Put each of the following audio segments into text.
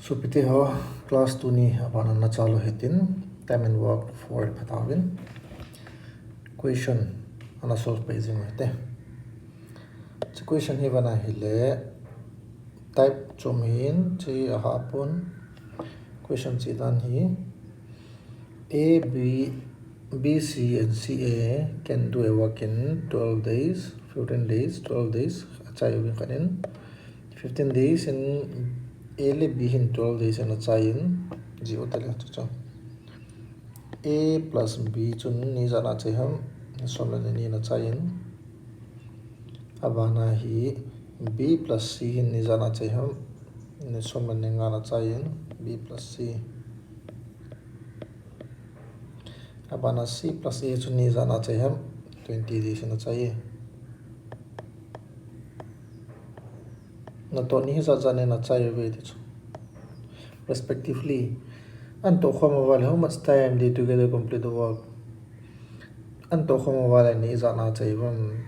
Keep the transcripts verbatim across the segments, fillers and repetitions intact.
Sopite ho, class tuni abana na chalu hitin, time and work four phatau vin. Question ana solve pai jing u hite. Hiche question hi vana hile, type chom hin, hiche aha pon. Question che dan hi, A, B, B, C and C A can do a work in twelve days, fifteen days, twelve days, achai uvin khat in. Fifteen days in A le B hin twelve days in achai in, ji u tele chu chu. A plus B chun ni ijat na achai ham, ni som le ni ni in achai in. Abana hi B plus C hin ni ijat na achai ham, ni som le ni nga in achai in, B plus C. Abana C plus A chun ni ijat na achai ham, twenty days in achai e. Natoh ni ijat ijat in achai uve ti chu. Respectively. Ana tohkhom uva le, how much time they together complete the work? Ana tohkhom uva le ni ijat na achai uvam.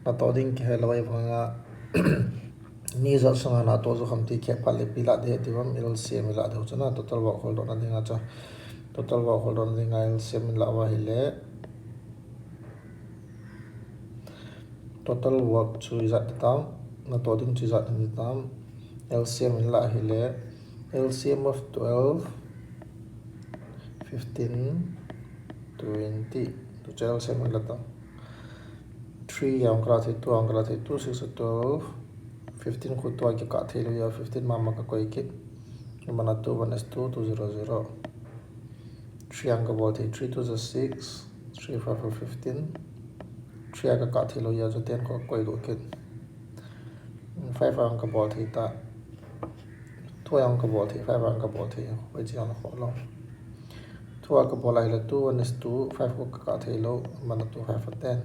Natoh ding kihe lou ahivanga, ni ijat sunga natoh jou ham ti khephat le ipi ilah ding ti uvam, L C M ilah diu chu na, total work holdoh na dinga chu. Total work holdoh na dinga L C M ilah uva hile, total work chu ijat ding tam, natoh ding chu ijat ding tam, L C M ilah hile, L C M of twelve, fifteen, twenty, tu chu L C M ilah tam. Three a hung kala thei, two a hung kala thei, two six a twelve, fifteen khu tua kikah thei lou a, fifteen mama kakoi kit. Abana two one is two, two zero zero. Three a hung kabol thei, three twos are six, three five are fifteen. Three a kakah thei lou a chu ten khu kakoi lou kit. Five a hung kabol thei ta. Two a hung kabol thei, five a hung kabol thei. Hoi chi ana kho lou. Two a kabol a hile two one is two, five khu kakah thei lou, abana two five are ten.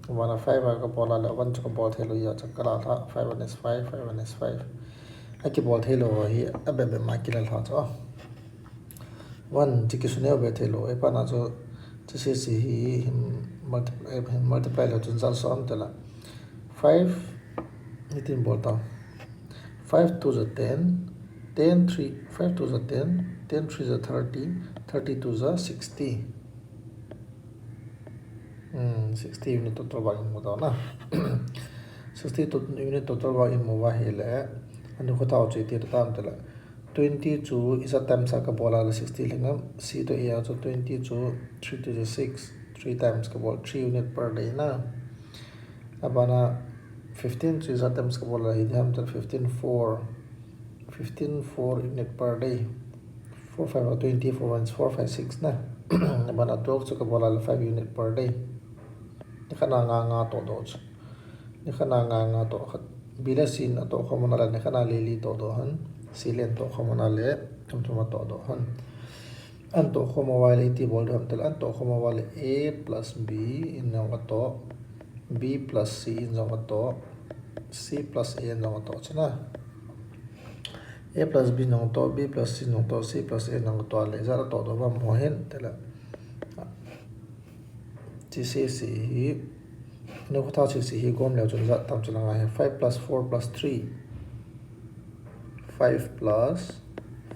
Abana five a kabol a le one chu kabol thei lou a chu kala lha, five one is five, five one is five. Akibol thei lou hi abep bep ma kila lha chu. One, hiche kisuneo be thei lou, ahivanga chu, hiche C C hi, hin multiply, hin multiply leu chun jat som tela. Five, nitin bol ta. Five twos are ten, ten three, five twos are ten, ten threes are thirty, thirty twos are sixty. Hmm, sixty unit total work in mu tau na. Sixty to, unit total work in mu uva hile, ani khu tau chu iti tam tela. Twenty chu ijat times a kabol a le sixty lhing ham, C to A a chu twenty chu three to the six, three times kabol, three unit per day na. Abana fifteen chu ijat times kabol a le hi diham tela fifteen four, fifteen four unit per day. Four five are twenty, four ones four, five six na. Abana twelve chu kabol a le five unit per day. Nikhat na nga nga toh doh chu. Nikhat na nga nga toh khat. B le C in atoh khom u na le nikhat na li li toh doh hen. C le N toh khom u na le thum thum atoh doh hen. Ana toh khom uva le iti bol ding ham tela, ana toh khom uva le A plus B in jong atoh, B plus C in jong atoh, C plus A in jong atoh chu na. A plus B in jong atoh, B plus C in jong atoh, C plus A in jong atoh le ijat atoh doh uvam ho hen tela. Hiche C C hi, ani khu tau C C hi gom leu chun ijat tam chu langa hi five plus four plus three. Five plus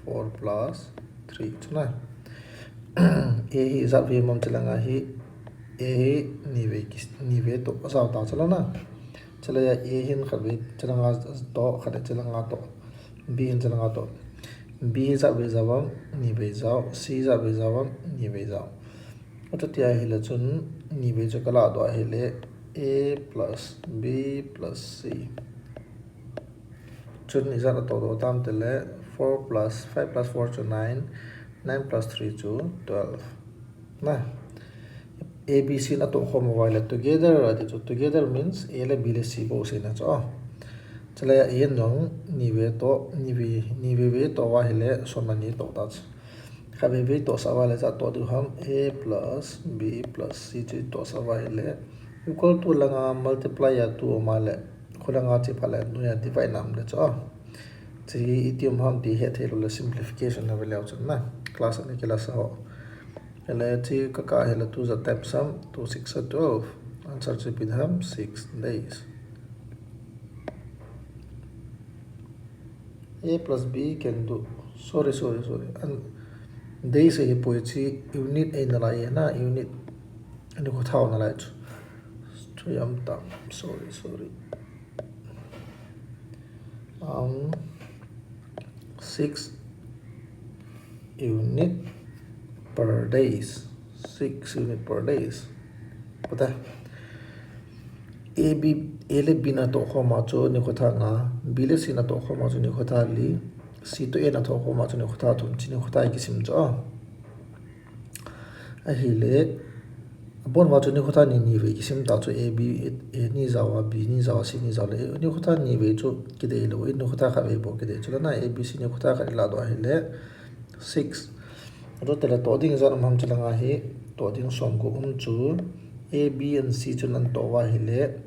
four plus three chu na. A hi ijat vei ham chu langa hi, A hi ni vei kis-, ni vei toh ajao ta chu lana. Chule a A hin khat vei, chu langa toh, khat chu langa toh. B hin chu langa toh. B hi ijat vei jao ham, ni vei jao. C ijat vei jao ham, ni vei jao. Achuti ahile chun, ni vei chu kalah doh ahile, A plus B plus C. Chun ijat atoh doh tam tele, four plus, five plus four chu nine, nine plus three chu twelve. Na. A B C in atoh khom uva ahile together ati chu, together means A le B le C bou seina chu. Chule A in jong ni vei toh, ni vei, ni vei vei toh uva ahile som le ni toh ta chu. Khat vei vei tohsah uva le ijat toh diu ham, A plus B plus C chu itohsah uva ahile, equal to langa multiply a two um a le, khu langa chepha le noiya divide na um le chu. Chu hi iti um ham ti hetthei lou le simplification na ve leu chun na, class a na kilah sa ho. Ahile chu kakah ahile two ja times ham, two six are twelve. Answer chu ipi ham, six days. A plus B can do. Sorry, sorry, sorry. An days ahipoi, hiche unit eina lai e na, unit. Ani kho thao nalai chu. Chu am tam. Sorry, sorry. Um, six unit per days. Six unit per days. Pata. A, B, A le B natoh khom a chu nikho thah nga, B le C natoh khom a chu nikho thah li, C toh A natoh khom a chu nikho thah thum, hiche nikho thah kisim chu a. Ahile, abon uva chu nikho thah ni ni vei kisim ta chu, A, B, A ni jao a, B ni jao a, C ni jao le, nikho thah ni vei chu kidei lou, nikho thah khat vei bou kidei chu la na, A B C nikho thah khat i ladoh ahile, six. Achuti le toh ding ijat um ham chu langa hi, toh ding som gup um chu, A, B and C chu natoh uva ahile,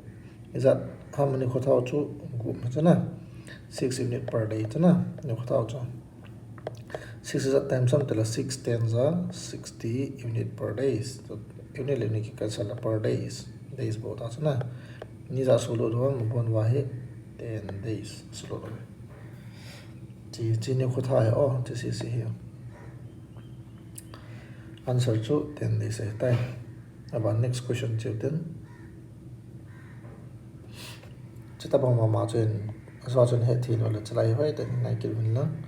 ijat ham nikho thah chu gup um chu na, six unit per day chu na, nikho thah chu. Six ijat times ham tile six tens are sixty unit per days. Unit le unit kicancel a per days. Days bou ta chu na. Ni ijat sulut uvam, abon uva hi ten days sulut uvam. Hiche, hiche nikho thah hi, oh, hiche C C hi. Answer chu ten days ahitai. Aban next question chu tin. Chuti bang mama chun, ajou chun hethei lou le, chulai hoi tah in ngai kit uvin lang.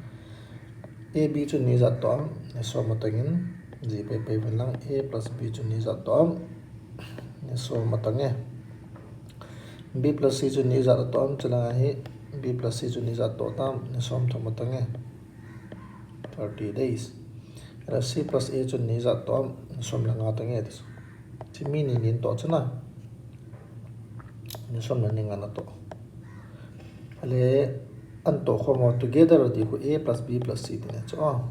A B chu ni ijat toh am, ni som atang in, jih pei pei uvin lang, A plus B chu ni ijat toh am, ni som atang e. B plus C chu ni ijat atoh am, chulanga hi, B plus C chu ni ijat toh tam, ni som thum atang e. Thirty days. Ahile C plus A chu ni ijat toh am, ni som le nga atang e, ti chu. Hiche mi ni ni natoh chu na. Ni som le ni nga natoh. Ahile, anatoh khom uva together ti khu A plus B plus C ti na chu a.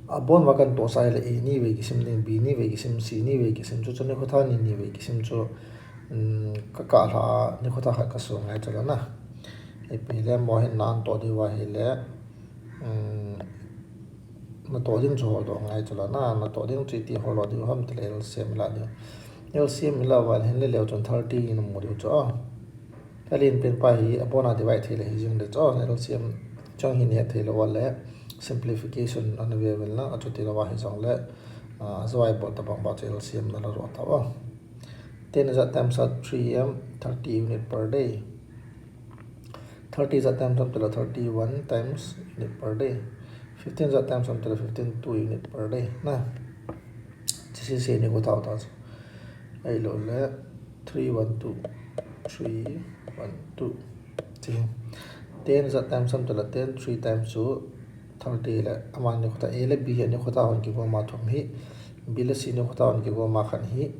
Abon uva kan tohsa ahile A ni vei kisim ding, B ni vei kisim, C ni vei kisim chu, chu nikho thah ni ni vei kisim chu, um, ka kah lha a nikho thah khat kaso ngai chu la na. Ipi le mo hin natoh diu ahile, um, natoh ding chu holdoh ngai chu la na, natoh ding chu iti holdoh diu ham tile L C M i la diu. L C M i la uva ahile leo chun thirty in mu diu chu a. Alen pen pa hi abon a divide thei le hi jing le chu, L C M chang hin hethei lou uva le simplification ana ve uvin lang, achuti lou uva hi jong le, ah, ajou a ibol tabang uva chu L C M nala ro tauva. Ten ijat times a three am, thirty unit per day. Thirty ijat times ham tile thirty one times unit per day. Fifteen ijat times ham tile fifteen two unit per day. Na. Hiche C C nikho thah ta chu. Ahilou le, three one two, three one two. Hiche. Ten ijat times ham tile ten, three times chu thirty le, ama nikho thah A le B hi nikho thah hon kigom a thum hi, B le C nikho thah hon kigom a khat hi,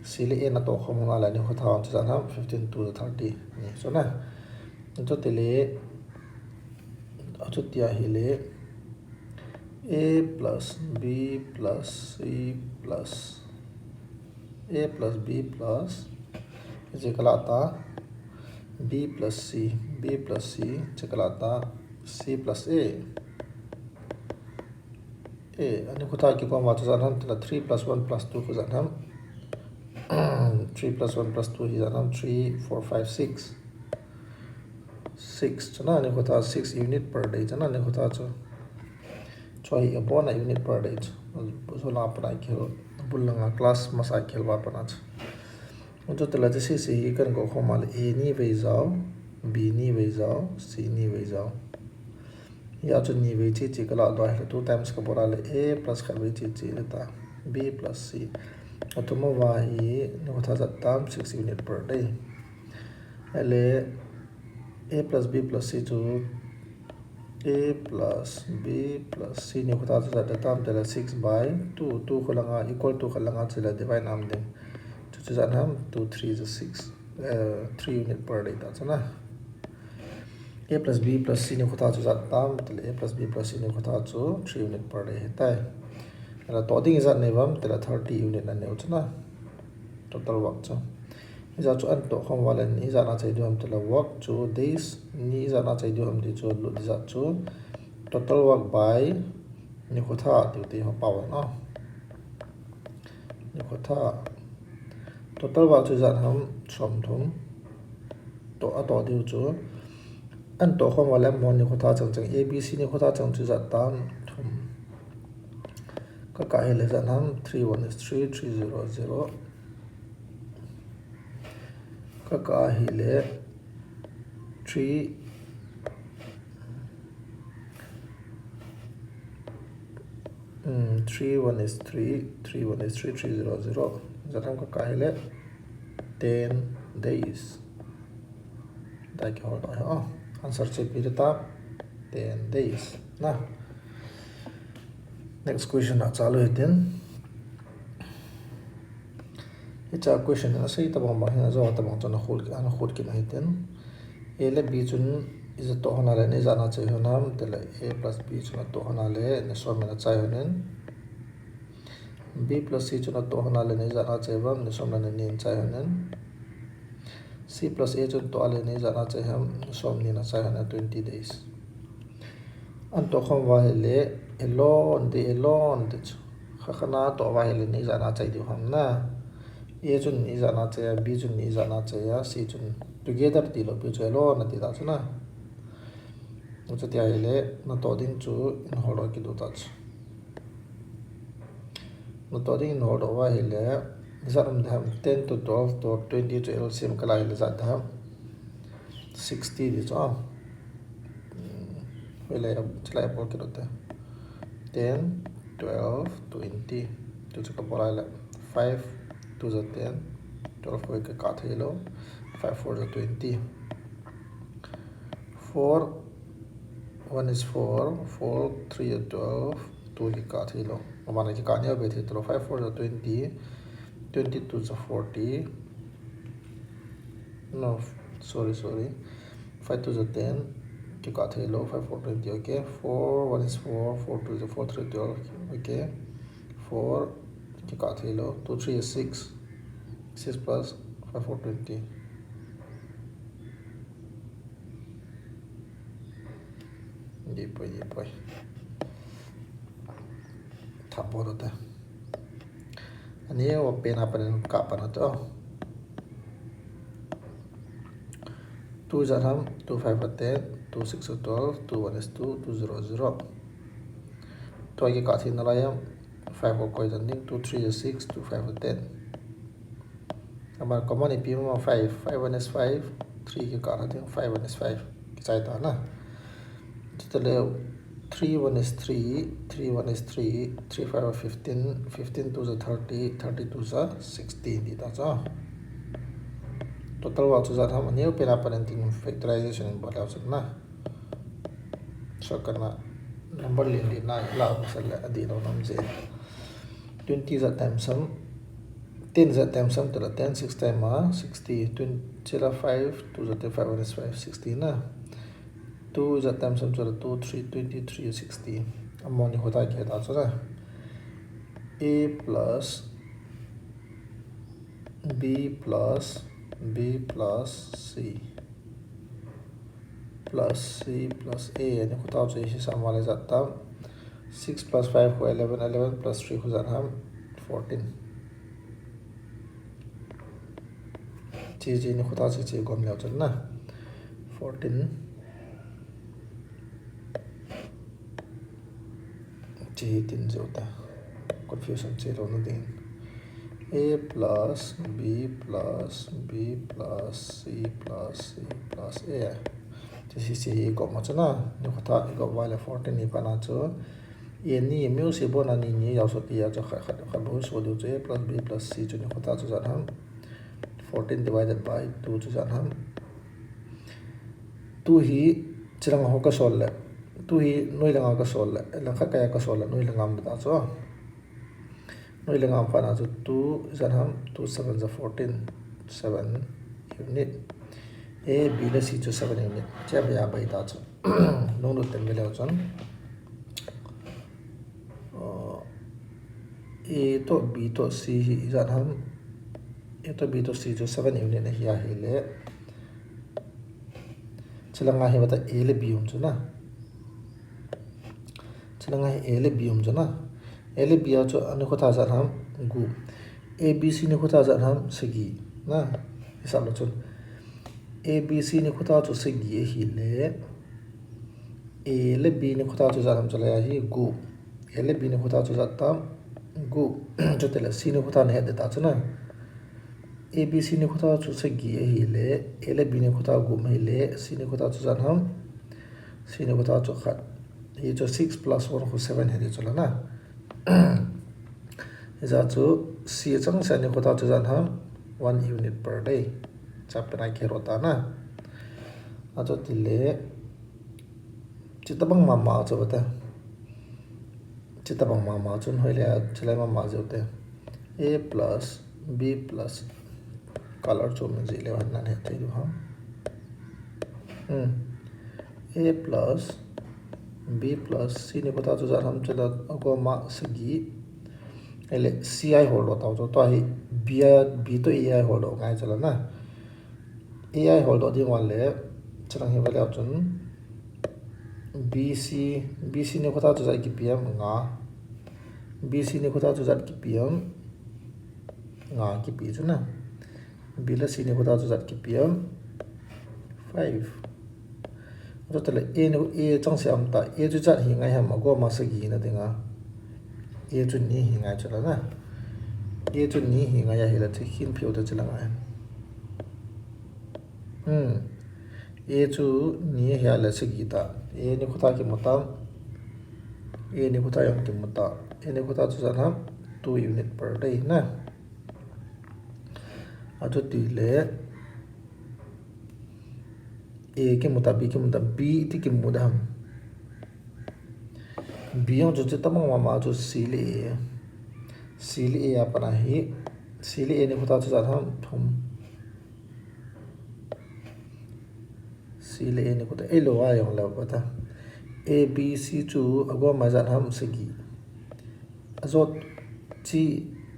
C le A natoh khom a le nikho thah hon chu ijat ham, fifteen two thirty ni chu na. Chuti le, chuti ahile, A plus B plus C plus A plus B plus, hiche kalah ta, B plus C, B plus C, hiche kalah ta, C plus A. A, ani kho thah kigom a chu ijat ham tile three plus one plus two khu ijat ham. Three plus one plus two hi ijat ham, three, four, five, six. Six chu na, ani kho thah six unit per day chu na, ani kho thah chu. Chu hi abon a unit per day chu. Chu la pat a kihil, bul langa class masa kihil uva pat a chu. Chuti le hiche C C hi kan go khom a le A ni vei jao, B ni vei jao, C ni vei jao. Hia chu ni vei chi chi kalah doh ahile two times kabol a le A plus khat vei chi chi le ta, B plus C. Athum uva hi nikho thah ijat tam, six unit per day. Ahile A plus B plus C chu A plus B plus C nikho thah chu ijat le tam tile six by two, two kho langa equal to khat langa chule divide nam ding. Chu chu ijat ham, two three is six, eh, three unit per day ta chu na. A plus B plus C nikho thah chu ijat tam tile A plus B plus C nikho thah chu three unit per day ahitai. Ahile toh ding ijat nei uvam tile thirty unit anei u chu na. Total work chu. Ijat chu anatoh khom uva le, ni ijat na chai diu ham tile work chu days, ni ijat na chai diu ham ti chu lut ijat chu total work by nikho thah tiu ti ho pao na. Nikho thah. Total work chu ijat ham, som thum. Toh, atoh diu chu An toh khom uva le amahon nikho thah chang chang, A B C nikho thah chang chu jat tam thum. Ka kah hile jat ham, three one is three, three zero zero. Ka kah hile three, hmm, three one is three, three one is three, three zero zero. Jat ham ka kah hile ten days. Tua kihol doh hi, oh, answer chu ipi ta, ten days na. Next question a chalu hitin. Hiche question in asei tabang bang hin ajo tabang chun akhut, akhut kit na hitin. A le B chun ijat toh hon a le neijat na chai hon ham, tile A plus B chun atoh hon a le ni som in achai hon in. B plus C chun atoh hon a le neijat na chai ham, ni som le ni ni in achai hon in. C plus A chun toh a le neijat na chai ham, ni som ni in achai hon in, twenty days. An toh khom uva hile, alone, they alone, te chu. Kha kha na toh uva hile neijat na chai diu ham na. A chun neijat na chai a, B chun neijat na chai a, C chun together ti lou, B chu alone ati ta chu na. Chuti ahile, natoh ding chu in hol doh kit u ta chu. Natoh ding in hol doh uva hile, jat um ding ham, ten to twelve to twenty to L C M ka la hile jat ding ham, sixty di chu, ah. Hmm, hoilai, chulai bol kit u te. Ten, twelve, twenty. Tu chu ka bol a hile, five two ja ten, twelve hoi kikah thei lou, five four ja twenty. Four one is four, four three ja twelve, two kikah thei lou. Aman a kikah neo be thei talou, five four ja twenty, twenty two ja forty. No, sorry, sorry. Five two ja ten, kikah thei lou, five four twenty, okay. Four one is four, four two ja four, three twelve, okay. Four, kikah thei lou, two three ja six, six plus five four twenty. Dipoi, dipoi. Thapo doh te. Ani o pen a panin kah pan a to. Two ja ham, two five ja ten, two six ja twelve, two one is two, two zero zero. Tua kikah thei nalai a, five o koi dan ding, two three ja six, two five ja ten. Aman common ipi ma, five, five one is five, three kikah thei ding, five one is five. Kichai ta na. Chutale three one is three, three one is three, three five ja fifteen, fifteen two ja thirty, thirty two ja sixty ti ta chu. Total va chu jat ham, aneo pen a panin tin factorization in bol leu chun na. Shortcut na number len len na la masat le adih lou nam je. Twenty ja times ham, ten ja times ham tala, ten six times a sixty, twenty, chila five two ja te, five one is five, sixty na. Two ja times ham chula two three, twenty three, sixty. Amahon nikho thah kit ta chu na. A plus B plus B plus C plus C plus A, nikho thah chu hisam a le jat tam. Six plus five khu eleven, eleven plus three khu jat ham, fourteen. Chi, chi nikho thah chi, chi gom leu chun na. Fourteen. Chi tin jo ta. Confusion che lou na ding. A plus B plus B plus C plus C plus A. Chi si si hi gom ma chu na. Nikho thah hi gom uva le fourteen hi pan a chu. A ni mu si bo na ni ni jao so ti a chu khat, khat, khat bo so diu chu A plus B plus C chu nikho thah chu jat ham. Fourteen divided by two chu jat ham. Two hi chilang ho ka sol le. Two hi noi langa ka sol le. Langkhat kai a ka sol le. Noi langa um ta chu. Noi langa um phat na chu two jat ham, two seven ja fourteen, seven unit. A, B le C chu seven unit. Chia ba ya bai ta chu. Nung lut tem ve leu chun. Uh, A toh B toh C hi ijat ham. A toh B toh C chu seven unit ahi ahile. Chilanga hi bata A le B um chu na. Chilanga hi A le B um chu na. A le B a chu anikho thah jat ham, gup. A B C nikho thah jat ham, sagi. Na, hisap lou chun. A B C nikho tha chu sagi ahile, A le B nikho tha chu ijat ham chule ahi gup. A le B nikho tha chu ijat tam, gup. Chutile C nikho tha nahet ding ta chu na. A B C nikho tha chu sagi ahile, A le B nikho tha gup ahile, C nikho tha chu ijat ham. C nikho tha chu khat. Hichu six plus one khu seven hiding chu la na. Hijeh chun C achangseh nikho tha chu ijat ham, one unit per day. Chapena kiro ta na. Achutile, chuti bang mama chu bata. Chuti bang mama chun hoile, chulai mama jeh u te. A plus B plus color chu min jih leu hen nahet thei diu ham. Hmm. A plus B plus C nikho tha chu ijat ham chule agoma sagi. Ahile C a iholdoh tau chu tua hi B a, B toh A a iholdoh ngai chu la na. A a iholdoh ding uva le, chulang hi va leu chun B C, B C nikho tha chu ijat kipi ham nga. B C nikho tha chu ijat kipi ham nga kipi chu na. B le C nikho tha chu ijat kipi ham five. Chutile A ni, A achangseh ham ta, A chu ijat hi ngai ham, agoma sagi hina dinga. A chu ni hi ngai chu la na. A chu ni hi ngai ahile chu khin phiu ta chu la ngai. Hmm. A chu ni hi ahile sagi ta. A nikho tha kimu tam. A nikho tha jong kimu ta. A nikho tha chu ijat ham, two unit per day na. Achutile A kimu ta, B kimu ta, B iti kimu ding ham. B jong chu chuti bang mama chu C le A. C le A a pat ahi. C le A nikho tha chu ijat ham, thum. C le A nikho tha, A lo a jong le bata. A B C chu agoma ijat ham, sagi. Ajot chu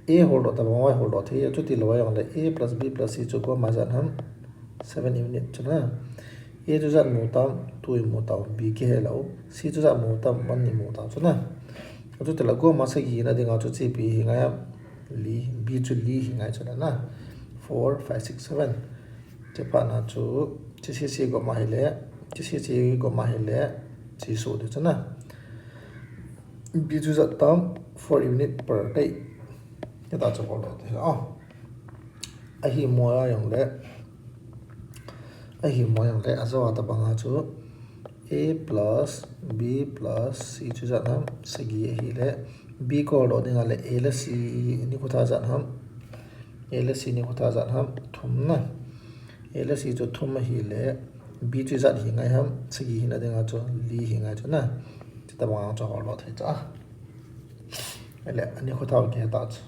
A holdoh tabang a holdoh thei, achuti lou a jong le A plus B plus C chu agoma ijat ham, seven unit chu na. A chu ijat mu tam, two imu tau, B kihe lou. C chu ijat mu tam, one imu tau chu na. Achutile agoma sagi hina dinga chu chu ipi hi ngai ham, li, B chu li hi ngai chu la na. Four, five, six, seven. Chuphat na chu, chu C C agoma hile, chu C C agoma hile, chu soh ding chu na. B chu ijat tam, four unit per day. Hita chu holdoh thei a. Ahi mo a jong le, ahi mo a jong le, ajou a tabang a chu A plus B plus C chu ijat ham, sagi ahile, B kaholdoh ding a le, A le C nikho tha ijat ham. A le C nikho tha ijat ham, thum na. A le C chu thum ahile, B chu ijat hi ngai ham, sagi hina dinga chu li hi ngai chu na. Chuti bang a chu holdoh thei chu a. Ahile, anikho tha kihe ta chu.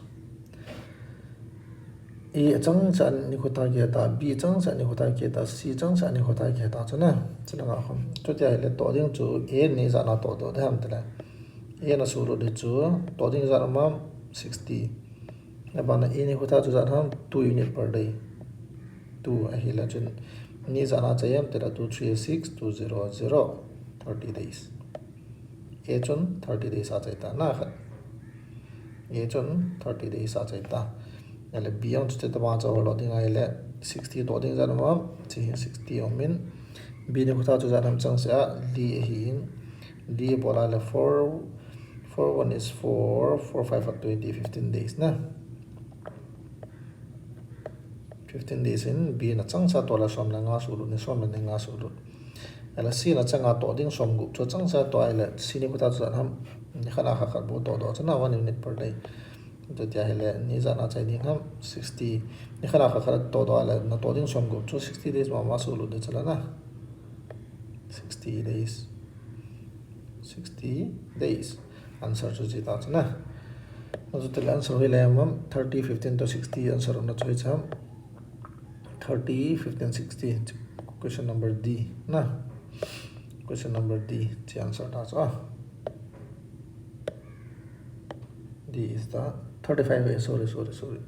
A achangseh nikho tha kihe ta, B achangseh nikho tha kihe ta, C achangseh nikho tha kihe ta chu na. Chulanga khun. Chuti ahile toh ding chu A ni ijat na toh doh ding ham tile. A na sulut ding chu, toh ding ijat ham, sixty. Abana A nikho tha chu ijat ham, two unit per day. Two ahile chun, ni ijat na chai ham tile, two three six, two zero zero, thirty days. A chun thirty days a chai ta na khat. A chun thirty days a chai ta. Ahile B jong chu chuti bang a chu holdoh ding ahile, sixty toh ding ijat ham, chu hi sixty aum in. B nikho tha chu ijat ham, changseh a, li ahin. Li bol a le four, four one is four, four five are twenty, fifteen days na. Fifteen days in B na changseh a toh le som le nga sulut, ni som le ni nga sulut. Ahile C na chang a toh ding somgup chu changseh a toh ahile C nikho tha chu ijat ham, ni khat a khat khat bou toh doh chu na, one unit per day. Chuti ahile ni ijat na chai ding ham, sixty. Ni khat a khat khat toh doh ahile natoh ding somgup chu sixty days mama sulut ding chu la na. Sixty days. Sixty days. Answer chu chuti ta chu na. Achutile answer hoilai ham, thirty, fifteen to sixty answer na chu hiche ham. Thirty, fifteen, sixty. Question number D na. Question number D chu answer ta chu a. D is the thirty-five, eh, sorry, sorry, sorry.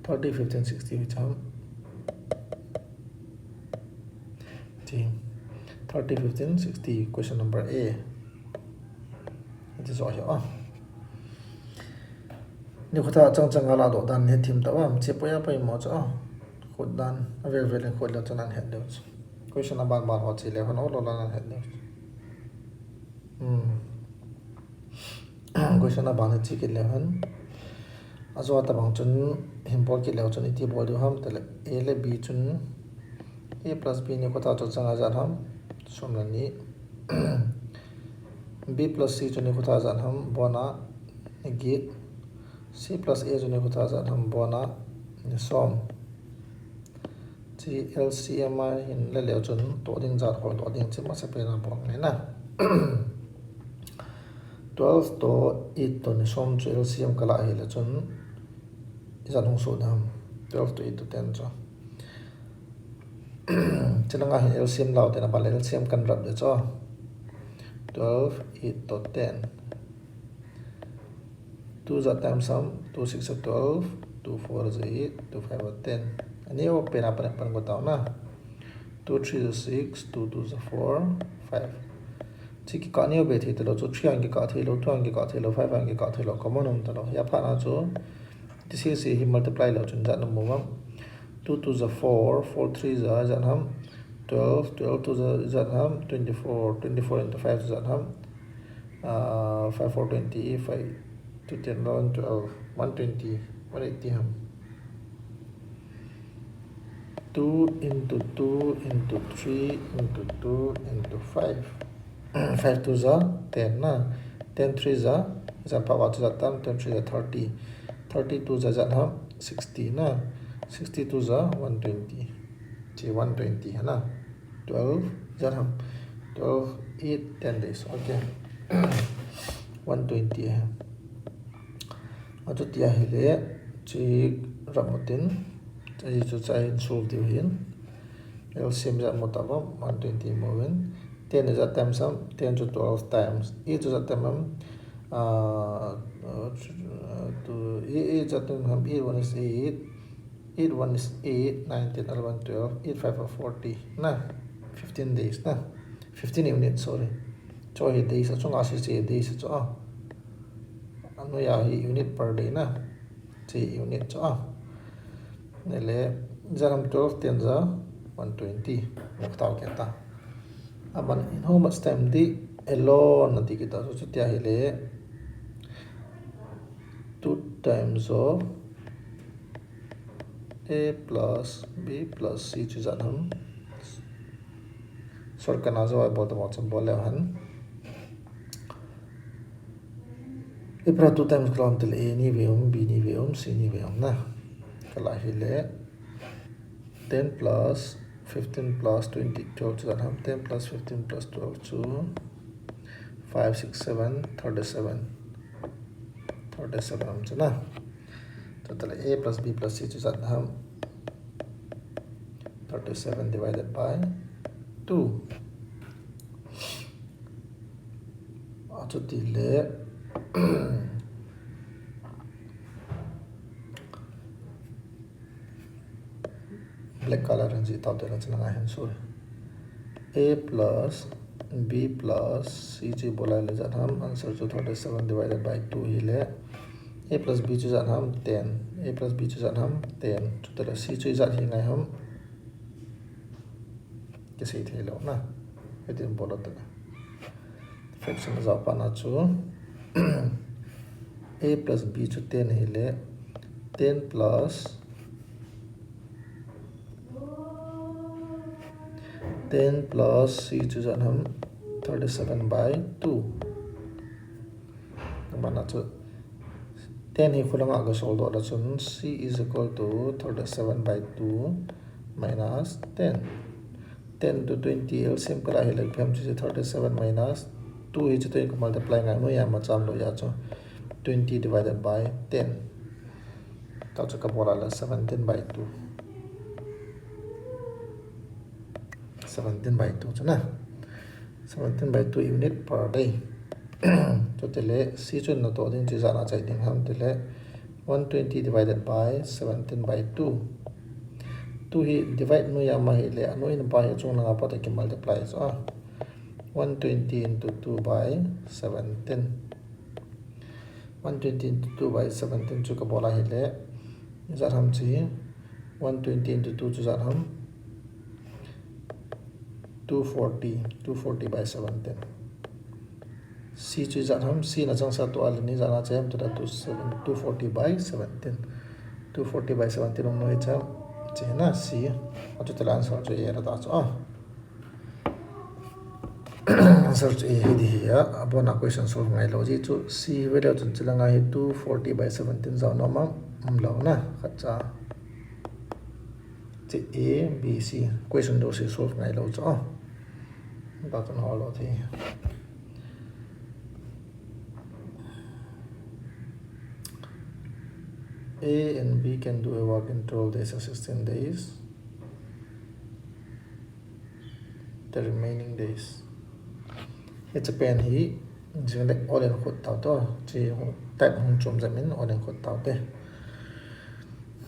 Thirty, fifteen, sixty hiche ham. Thirty, fifteen, sixty, question number A. Hiche joh hi a. Nikho tha chang chang a ladoh dan hethem tauvam, hiche poi a poimo chu a. Khut dan, avel vel in khut leu chun ahin het diu. Question aban ban ho che leu hen, ol ol a ahin het diu. Hmm. Question aban hi che kit leu hen. Ajo tabang chun hin bol kit leu chun iti bol diu ham tile, A le B chun A plus B ni khu tah chu chang a ijat ham, som le ni. B plus C chu ni khu tah ijat ham, bon a ni get. C plus A chu ni khu tah ijat ham, bon a ni som. Hiche L C M a hin le leu chun toh ding jat ho toh ding hiche masapen a bol ngai na. Twelve toh eight toh ni som chu L C M kalah hile chun ijat hung soh ding ham. Twelve toh eight toh ten chu. Hiche langa hin L C M lau te na, aban le L C M kan rap ding chu. Twelve, eight toh ten. Two ja times ham, two six a twelve, two four ja eight, two five a ten. Aneo pen a pan pan go tao na. Two three ja six, two two ja four, five. Hiche kikah neo be thei talou chu, three a kikah thei lou, two a kikah thei lou, five a kikah thei lou, common um talou. Hia phat na chu, hiche sese hi multiply leu chun ijat na mu ham. Two two ja four, four three ja ijat ham, twelve, twelve two ja ijat ham, twenty-four, twenty-four into five chu ijat ham, ah, five four twenty, five two ten, eleven, twelve, one twenty, one eighty ham. Two into two into three into two into five. Five two ja ten na. Ten three ja, ijat pha va chu ijat tam, ten three ja thirty. Thirty two ja ijat ham, sixty na. Sixty two ja one twenty. Hiche one twenty hi na. Twelve ijat ham, twelve, eight, ten days. Okay. One twenty hi. Achuti ahile, hiche rap mu tin, hiche chu hiche hin solve diu hin. L C M ijat mu tao ham, one twenty mu in. Ten ijat times ham, ten chu twelve times. Eight chu ijat times ham, ah, uh, chu, uh, two, eight, eight ijat times ham, eight one is eight. Eight one is eight, nine, ten, eleven, twelve, eight five are forty. Na, fifteen days na. Fifteen unit, sorry. Chu hi days a chunga sese days chu a. Anoiya hi unit per day na. Hiche unit chu a. Nile, ijat ham twelve ten ja one twenty. Mu tao kit ta. Aban in how much time did it alone na ti kit ta. So, chuti ahile, two times of A plus B plus C chu ijat ham. Shortcut na jo a bol tamo chun bol leu hen. Ipi a two times kalah ham tile A ni vei um, B ni vei um, C ni vei um na. Kalah hile ten plus fifteen plus twenty, twelve chu ijat ham, ten plus fifteen plus twelve chu five, six, seven, thirty-seven. Thirty-seven um chu na. Chuti le A plus B plus C chu ijat ham, thirty-seven divided by two. Achuti le black color in jih tao te na, hiche langa hin solve. A plus B plus C chu bol a le ijat ham, answer chu thirty-seven divided by two hile, A plus B chu ijat ham, ten. A plus B chu ijat ham, ten. Chuti le C chu ijat hi ngai ham, kisei thei lou na. Hitin bol u te na. Fraction a jao pa na chu A plus B chu ten hile, ten plus, ten plus C chu ijat ham, thirty-seven by two. Aban a chu ten hi khulanga kasol doh le chun C is equal to thirty-seven by two minus ten. Ten to twenty L C M kalah hile ipi ham chu thirty-seven minus two hi chu twenty ka multiply ngai noiya, macham lou ya chu twenty divided by ten. Tah chu kabol a le seventeen by two. Seventeen by two chu na. Seventeen by two unit per day. Chuti le C chu natoh ding chu ijat a chai ding ham tile one twenty divided by seventeen by two. Two hi divide noiya ma hile, anoi in apa hi achung langa pat a kimultiply chu a. One twenty into two by seventeen. One twenty into two by seventeen chu kabol a hile, ijat ham chu One twenty into two chu ijat ham? Two forty, two forty by seventeen. C chu ijat ham? C na chang sa tua le ni ijat na chem tu da two seven, two forty by seventeen. Two forty by seventeen um noi cha. Chi na C. Achu tala answer chu A la ta chu a. Answer chu A hi di hi a. Abona question solve ngai lou ji chu C value chun chila ngai hi two forty by seventeen jao nom a um lou na. Khat cha. Chi A, B, C. Question do si solve ngai lou chu a. Ba kan hol lou thei. A and B can do a work in twelve days or sixteen days. The remaining days. Hiche pen hi, jing le all in khut tau to. Chi type hung chom jam in all in khut tau te.